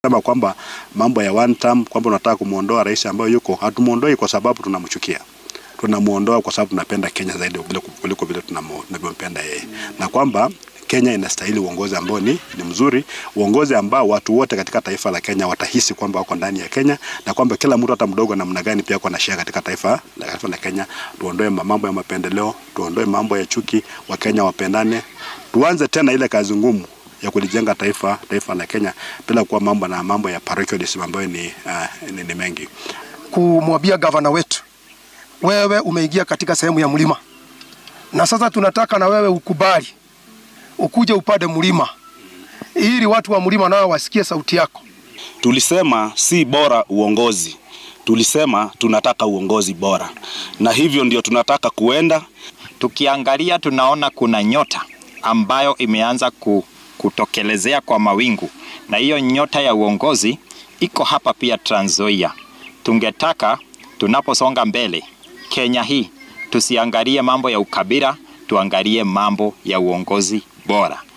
Sema kwamba mambo ya one term, kwamba unataka kumuondoa rais ambayo yuko, hatumuondoi kwa sababu tunamchukia. Tunamuondoa kwa sababu tunapenda Kenya zaidi kuliko vile tunavyompenda yeye. Na kwamba Kenya inastahili uongozi ambao ni mzuri, uongozi ambao watu wote katika taifa la Kenya watahisi kwamba wako ndani ya Kenya, na kwamba kila mtu hata mdogo namna gani pia ako na share katika taifa la Kenya. Tuondoe mambo ya mapendeleo, tuondoe mambo ya chuki, Wakenya wapendane. Tuanze tena ile kazi ngumu ya kulijenga taifa la Kenya bila kuwa mambo na mambo ya parochialism ambayo ni mengi. Kumwambia gavana wetu, wewe umeingia katika sehemu ya mlima, na sasa tunataka na wewe ukubali ukuje upande mlima ili watu wa mlima nao wasikie sauti yako. Tulisema si bora uongozi, tulisema tunataka uongozi bora, na hivyo ndio tunataka kuenda. Tukiangalia tunaona kuna nyota ambayo imeanza kutokelezea kwa mawingu, na hiyo nyota ya uongozi iko hapa pia Trans Nzoia. Tungetaka tunaposonga mbele Kenya hii tusiangalie mambo ya ukabila, tuangalie mambo ya uongozi bora.